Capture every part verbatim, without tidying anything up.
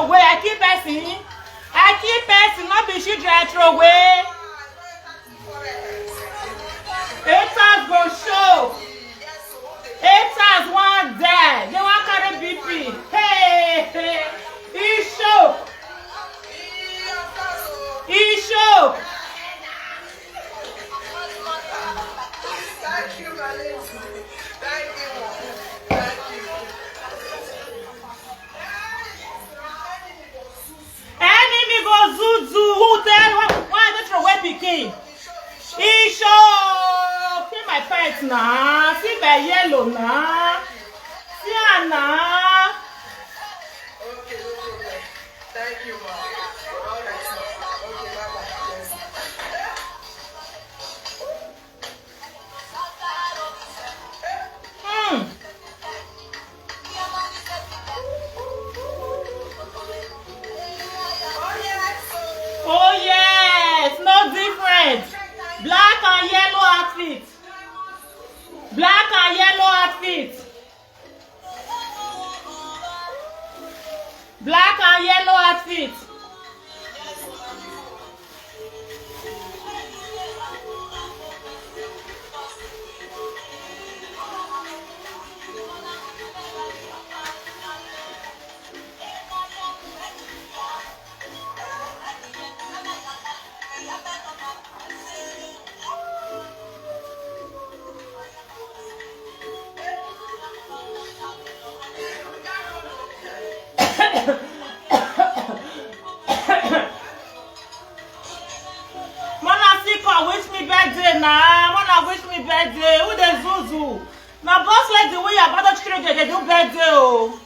Wey I kill person, I kill person, no be children I throw away. Haters go show. Haters wan die. They wan carry B P. Hey, hey. E show. E show. Thank you, my lady. Thank you. Thank you. Enemy go zuzu. Who tell? Why, why I no throw away pikin? E show. See my pet na. See my yellow na. See am na. Okay, no problem. Thank you, ma. All right, ma. Okay, bye-bye. Yes. Hmm. Oh yes, no different. Black and yellow outfit. Black and yellow outfit. Black and yellow outfit. Mona still come wish me birthday na. Mona wish me birthday. Who dey zuzu? Na boss lady wey your brother children dey do birthday o.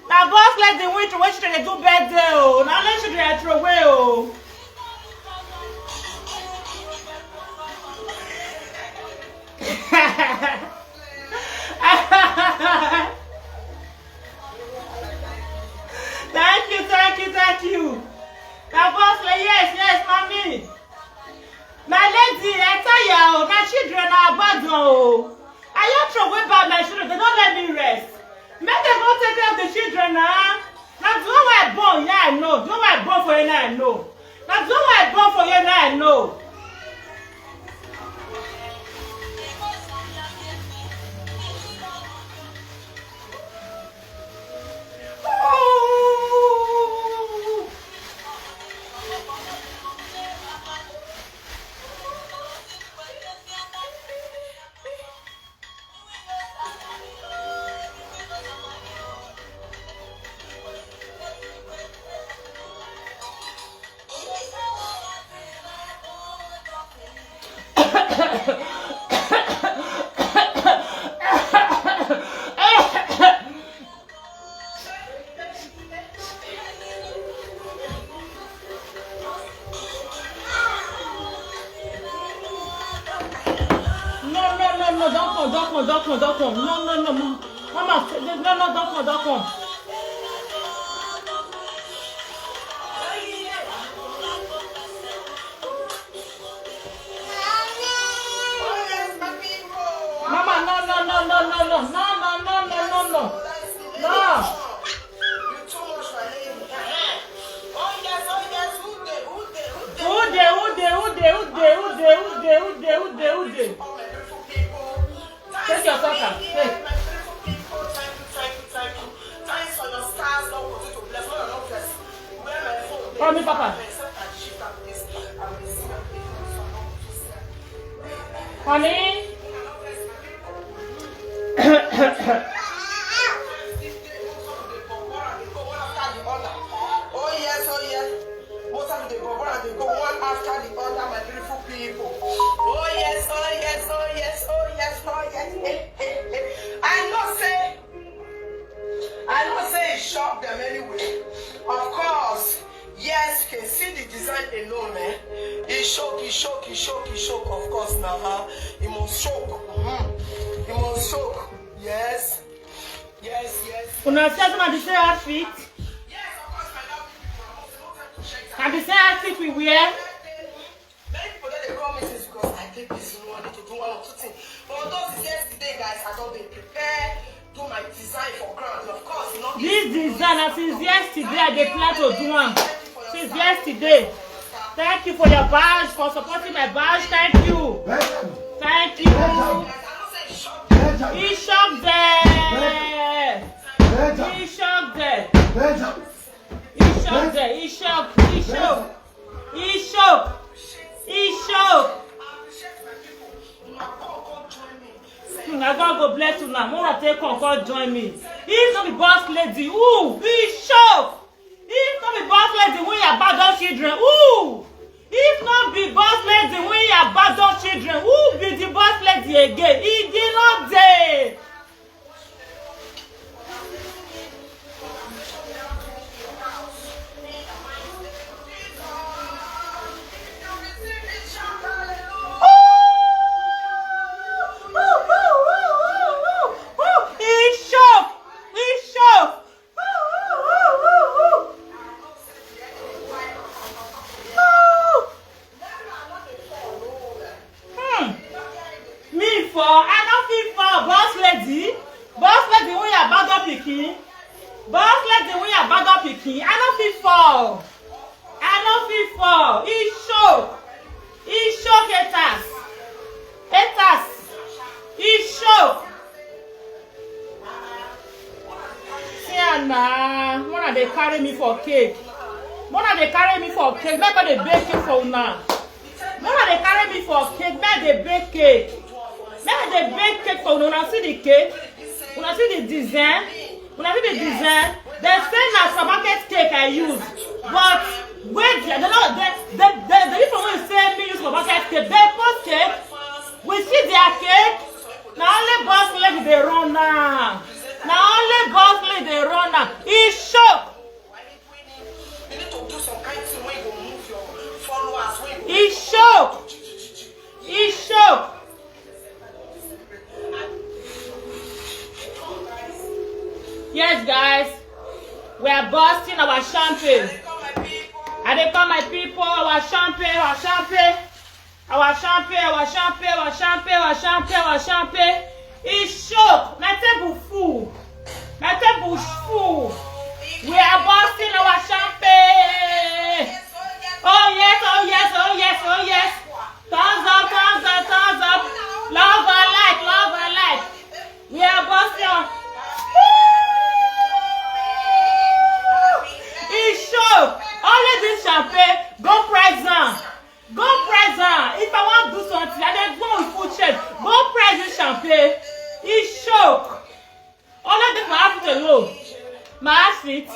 Na boss lady wey wey children dey do birthday o. Na only children I throw away o. Thank you, thank you, thank you. Na boss lady, yes, yes, mommy. My lady, I tell you, na children I abandon o. I just throw away back my children, they don't let me rest. Make dem go take care of the children na. Na the one wey I born, yeah, I know. The one wey I born for here, I know. Na the one wey I born for here, I know. No, no, no, no, don't come, don't come, don't come, don't come. No, no, no, ma-, mama, no, no, don't come, don't come. Mama, no, no, no, no, no, no, no, no, no, no, no, no. No. Who dey, who dey, who dey, who dey, who dey, who dey, who dey, who dey, who dey, who dey, who dey, who dey? Take your soccer. Take. Call me, Papa. Honey? Oh yes, oh yes. Most of the go one after the other, my beautiful people. Oh yes, oh yes, oh yes, oh yes, oh yes. Eh, eh, eh. I know say, I know say it shock them anyway. Of course, yes, you can see the design alone, eh? It shock, it shock, it shock, it shock. Of course, now, huh? It must shock. Mm-hmm. It must shock. Yes, yes, yes. Una see as una dey sell outfit? Yes, of course, my love. Na the same outfit we wear. Many people don dey call me since because I dey busy, no, I need to do one or two things. But although since yesterday, guys, I don dey prepare. This design, na since yesterday I dey plan to do am. Since yesterday. Thank you for your badge, for supporting my badge. Thank you. Thank you. He shocked there. He shocked there. He shocked there. He shocked. He shocked. He shocked. He shocked. Hmm, na God go bless una. Una take come, come join me. If no be boss lady, ooh, he shocked. If no be boss lady, we abandon children. Ooh. If no be boss lady, we abandon children. Who be the boss lady again? He did not dey. He shock! He shock! Hmm. Me for, I no fit fall, boss lady. Boss lady, we abandon pikin. Boss lady, we abandon pikin. I no fit fall. I no fit fall. He show. He show haters. Haters. He show. See am na, una dey carry me for cake. Una dey carry me for cake. Make I dey bake cake for una. Una dey carry me for cake. Make I dey bake cake. Make I dey bake cake for una. Una see the cake? Una see the design? Una see the design? Dem say na supermarket cake I use. But wait, dem no, dem, dem, dem, dem, people wey say me use supermarket cake, dem post cake. We see their cake. Na only boss lady dey run am. Na only boss lady dey run am. E shock. You need to do some kind thing wey go move your followers, wey go E shock. E shock. Yes, guys. We are busting our champagne. I dey call my people, our champagne, our champagne. Our champagne, our champagne, our champagne, our champagne, our champagne. E shock. My table full. My table full. We are busting our champagne. Oh yes, oh yes, oh yes, oh yes. Thumbs up, thumbs up, thumbs up. Love and like, love and like. We are busting our E shock. Only this champagne, go price am. Go price am. If I wan do something, I dey go with full chest. Go price this champagne. E shock. Only this my outfit alone. My outfit.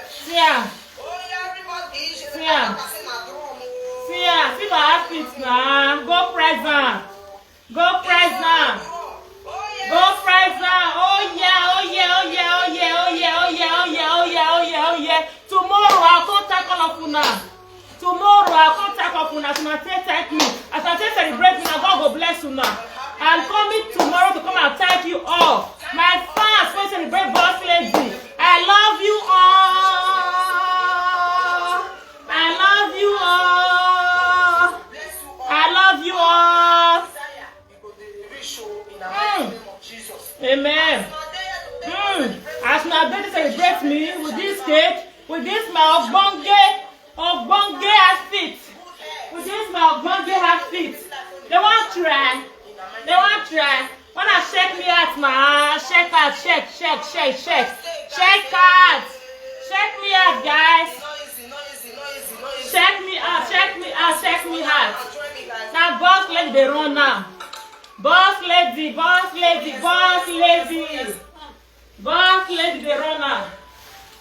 See am. See am. See am. See my outfit na. Go price am. Go price am. Go price am. Oh yeah, oh yeah, oh yeah, oh yeah, oh yeah, oh yeah, oh yeah, oh yeah, oh yeah, oh yeah, oh yeah, oh yeah. Tomorrow I'll come thank all of una. Tomorrow I'll come thank all of una. As una take thank me, as una take celebrate me, na God go bless una. I'm coming tomorrow to come and thank you all. My fans wey celebrate boss lady, I love you all. I love you all. I love you all. Mm. Amen. Mm. As una dey celebrate me with this cake, with this my ogbonge, ogbonge outfit, with this my ogbonge outfit, dem wan try, dem wan try. Wanna check me out na, check out, check, check, check, check, check out, check me out, guys. Check me out, check me out, check me out. Na boss lady dey run now. Boss lady, boss lady, boss lady. Boss lady dey run now.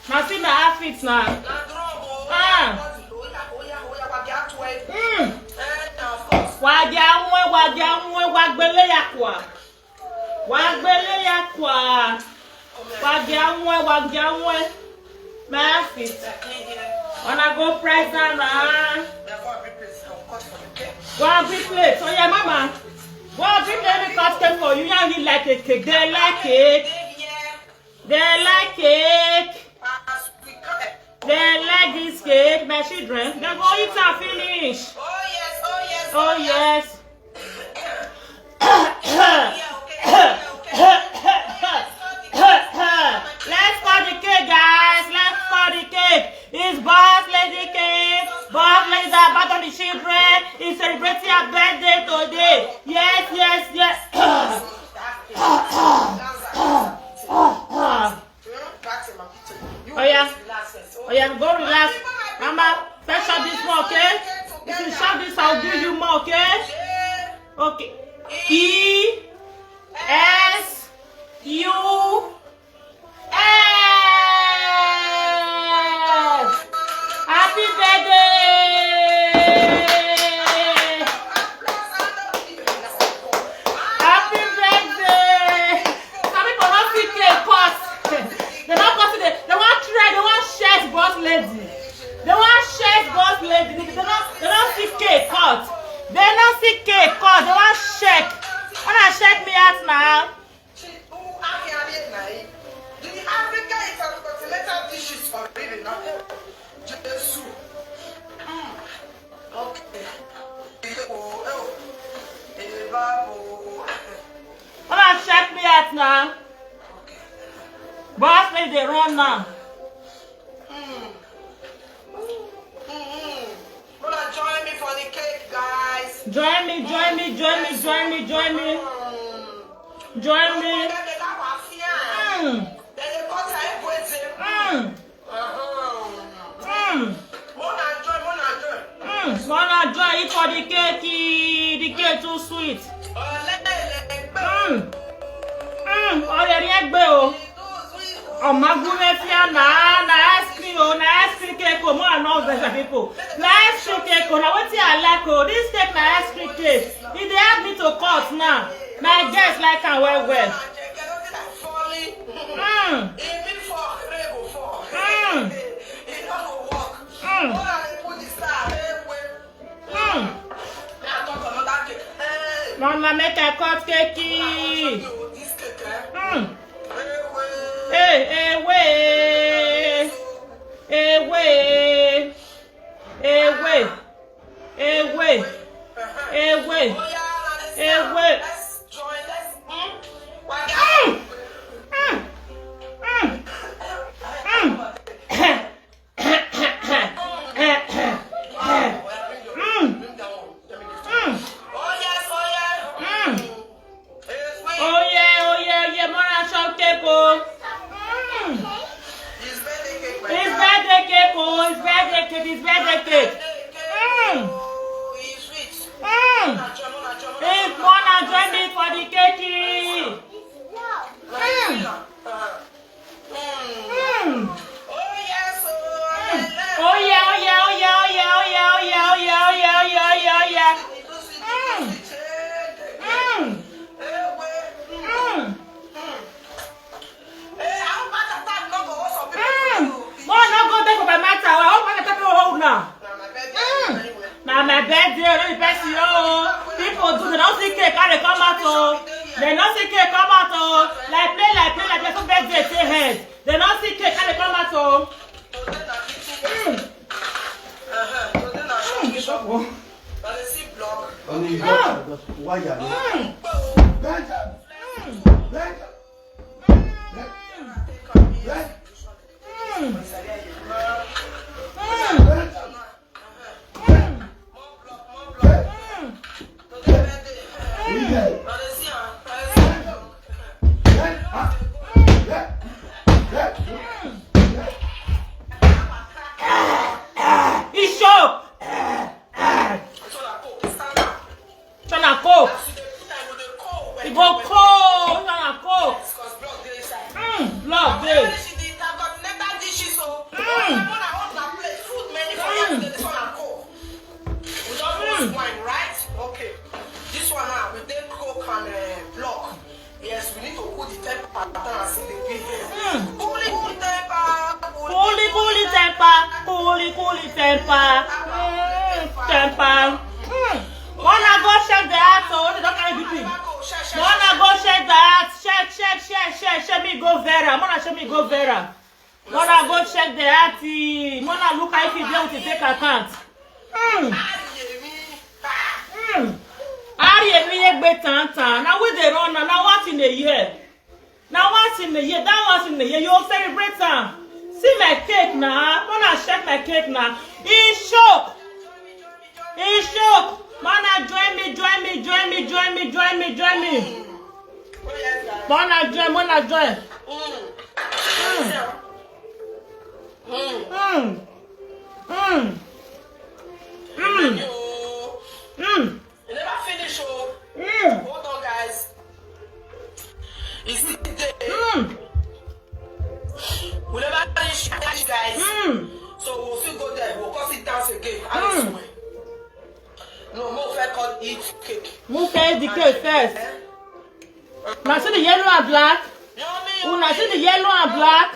Na see my outfit na. Ah. Mm. Wagia nwe, wagia nwe, wagbele ya kwa. Wagbele ya kwa. Wagia nwe, wagia nwe. My outfit. Wanna go price am na. Go and bring plate. Oh yeah, mama. Go and bring plate. Let me cut cake for you. Yeah, you like a cake. They like cake. They like cake. They like this cake. My children, they go eat and finish. Oh yes, oh yes, oh yes. your birthday today. Yes, yes, yes. Oh yeah. Oh yeah, go relax. Mama, first shop this more, okay? If you shop this, I'll give you more, okay? Okay. E S U S. Happy birthday. Happy birthday. Some people don't see cake cut. They don't cut it. They want try. They want share boss lady. They want share boss lady. They don't. They don't see cake cut. They don't see cake cut. They want check. Wanna check me out now? She who Akin Adeyemi na him. The Africa intercontinental dishes for real na Jesus. Mm. Okay. Ebo, ebo. Eba, bo. Wanna check me out now? Boss me dey run now. Mm. Mm-hmm. Una join me for the cake, guys. Join me, join me, join me, join me, join me. Mm. Join me. Don't forget the love affair. Mm. Then they cut her everything. Mm. Uh-huh. Mm. Mona joy, Mona joy. Mm. Mona joy, eat for the cake. The cake too sweet. Mm. Mm. Oh, yeah, yeah, oh. Ọmọ agúnmẹ́fíà na na ice cream o, na ice cream cake o, more and more veggie people. Na ice cream cake o, na wetin I like o. This cake na ice cream cake. E dey help me to cut now. My guests like am well well. Mm. Mm. Mm. Mama, make I cut cake. Mm. Hey, hey, way. Hey, way. Hey, way. Hey, way. Hey, way. Hey, way. Mm. Mm. Mm. Mm. Mm. Mm. Oh yeah, oh yeah, oh yeah, more and chop cake o. Mm. It's birthday cake o, it's birthday cake, it's birthday cake. Mm. Mm. It's more and join me for the cake. Mm. Mm. Oh yeah, oh yeah, oh yeah, oh yeah, oh yeah, oh yeah, oh yeah, oh yeah, oh yeah, oh yeah, oh yeah, oh yeah. Mm. Mm. Mm. Mm. One no go take over matter. I hope I take over now. Mm. Na my birthday, no be person o. People do, they don't see cake, how they come out o. They don't see cake come out o. Like play, like play, like play, so birthday take head. They don't see cake, how they come out o. Mm. Mm, you sure? Only you got why you are. Mm. Benja. Mm. Benja. Mm. Benja. Mm. Mm. Benja. Mm. Mm. He show. Chana coke. He go cold. Chana coke. Mm, blood dey. Mm. Mm. Wine, right? Okay. This one now, we take coke and uh, block. Yes, we need to put the temper down and see the big. Mm. Cool, cool temper. Cool, cool temper. Cool, cool temper. Mm, temper. Mm. Wanna go check the heart, so they don't carry B P. Wanna go check the heart. Check, check, check, check, check me go viral. Wanna check me go viral. Wanna go check the heart. Wanna look how if you dey with the fake account. Mm. Mm. Ari emi egbe tan tan. Na we dey run na. Na once in a year. Na once in a year. That once in a year you celebrate am. See my cake na. Wanna check my cake na. E shock. E shock. Wanna join Join me, join me. When I join, when I join. Mm. Mm. Mm. Mm. Mm. You never finish, oh. Mm. Hold on, guys. It's still there. Mm. We never finish, guys. Mm. So we'll still go there. We'll cut it down again. Mm. No, mo fẹ́ cut eat cake. Mo fẹ́ eat the cake first. Una see the yellow and black? Una see the yellow and black?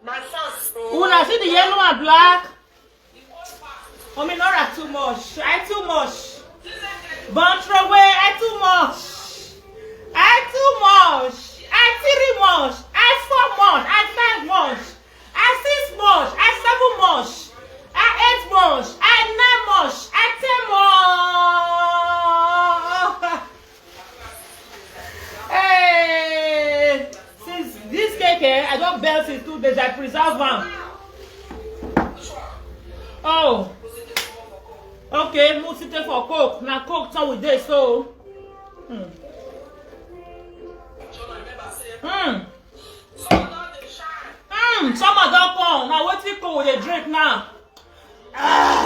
My fans. Una see the yellow and black? Ominora too much. I too much. Bon Trowe, I too much. I too much. I three much. I four much. I five much. I six much. I seven much. I eight much. I nine much. I ten much. Hey, since this cake, eh, I don't bell since two days. I preserve one. Oh, okay. Move it for Coke. Now Coke turn with this, so. Hmm. Hmm. Hmm. Summer don come. Now what you go with a drink now? Ah.